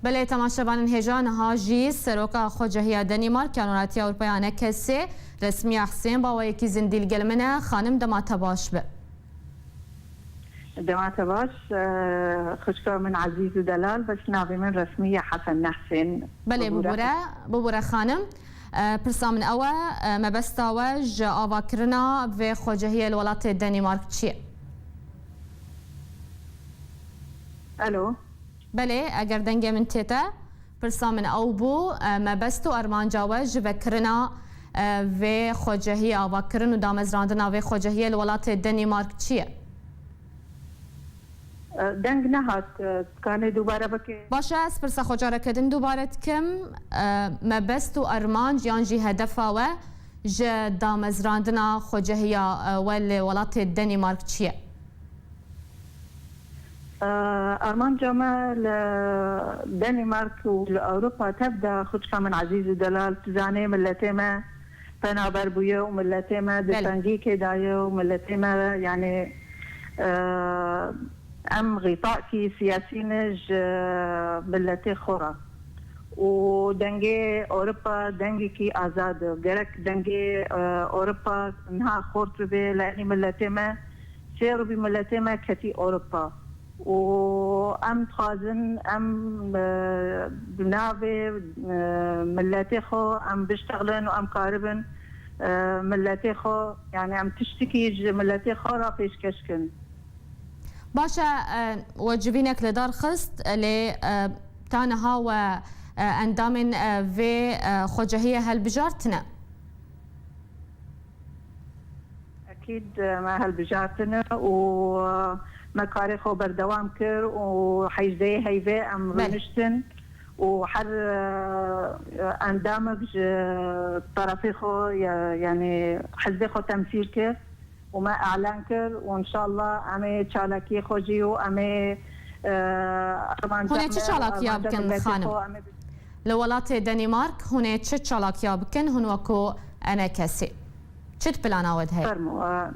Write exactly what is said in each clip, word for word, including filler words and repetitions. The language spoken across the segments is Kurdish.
Belê, temaşevanên hêja, niha jî seroka xwecehiya Denîmark ya Noratiya Ewropaya Enekesê, Resmiya Hisên, bi awayekî zindî li gel min e. Xanim, dema te baş be. Dema te baş, e, xwişka min ezîz û delal, bes navê min Resmiye Hesen Nehsên. Belê, bibûre, bibûre xanim. E, pirsa min ew e, e, mebesta we ji avakirina vê xwecehiyê li welatê Denîmark çi ye? Alo. Belê, eger dengê min tê te, pirsa min ew bû, e, mebest û armanca we ji vekirina, e, vê xwecehiyê, avakirin û damezrandina vê xwecehiyê li welatê Denîmark çi ye? E, deng nehat, e, dikanê dubare bike? Baş e, ez pirsa xwe careke din dubare dikim. E, mebest û armanc yan jî hedefa we ji damezrandina xwecehiya, e, we li welatê Denîmark çi ye? Armanca me li Denîmark û li Ewropa tev de, xwişka min ezîz û delal, tu zanê, miletê me penaber bûye û miletê me di Belê. tengîkê de ye û miletê me, yanî, e, em xîtakî siyasî ne ji miletê xwe re. Û dengê Ewropa dengekî azad e. Gerek dengê, e, Ewropa niha xurt bibe, li enî miletê me sêr bî, miletê me ketî Ewropa. Û em dixwazin, em, e, bi navê, e, miletê xwe em biştexlin û em karibin, e, miletê xwe, yani em tiştekî ji miletê xwe re pêşkeş kin. Baş e, e, we civînek li dar xist, e, lê, e, ta niha we, e, endamên, e, vê, e, xwecehiyê helbijartine? Ekîd, e, me helbijartine û, e, me karê xwe berdewam kir û hejdehê heyvê em Belê. rûniştin û her, e, endamek ji terefê xwe, ya-, yani hizbê xwe temsîl kir. û me elan kir û înşallah em ê çalakiyê xwe jî û em ê, e, armanca Hûn ê çi me û çalakiya armanca bikin, miletê xanim? xwe em ê bi- Li welatê Denîmark hûn ê çi çalakiya bikin? Hûn wekû enekesê çi di plana we de heye? Fermo, e,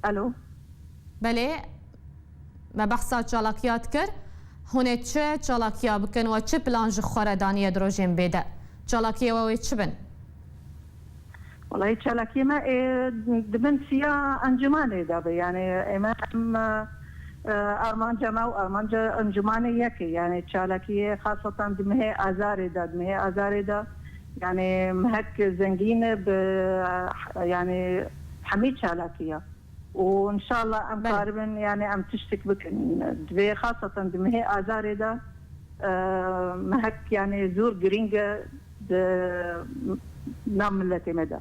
alo? Belê, me behsa çalakiya dikir. Hûn ê çi çalakiya bikin we çi plan ji xwe re daniye di rojên bê de? Çalakiyê we wê çi bin? Welayi çalakiyê me ê di bin siya encûmanê de be. Yani ê me em, e, armanca me û armanca encûmanê yek e. Yani çalakiyê xasatan di mehê azarê de, di mehê azarê de. Yani mehek zengîn e bi, yani hemî çalakiya. û înşallah em Belê. karibin, yani em tiştek bikin. Divê xasatan di mehê azarê de, e, mehek yani zor girîng e di nav miletê me de.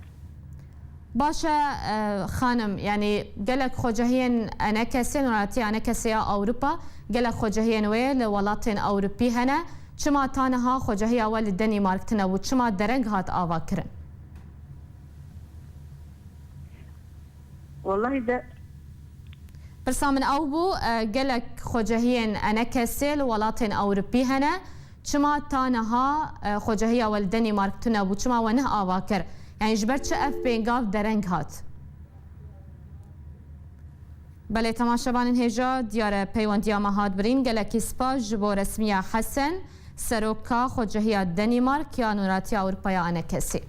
Baş e, e, xanim, yani gelek xwecehiyên enekesê, noratiya enekesê ya Ewropa, gelek xwecehiyên wê li welatên Ewropî hene. Çima ta niha xwecehiya we li Denîmark tine bû? Çima dereng hat ava kirin? Wellahî de Pirsa min ew bû, e, gelek xwecehiyên enekesê li welatên Ewropî hene. Çima ta niha, e, xwecehiya we li Denîmark tune bû? Çima we neh ava kir? Yani ji ber çi ev pêngav dereng hat? Belê, temaşevanên hêja, diyar e peywendiya me hat birîn. Gelekî spas ji bo Resmiya Hesen, seroka xwecehiya Denîmark ya Noratiya Ewropaya enekesê.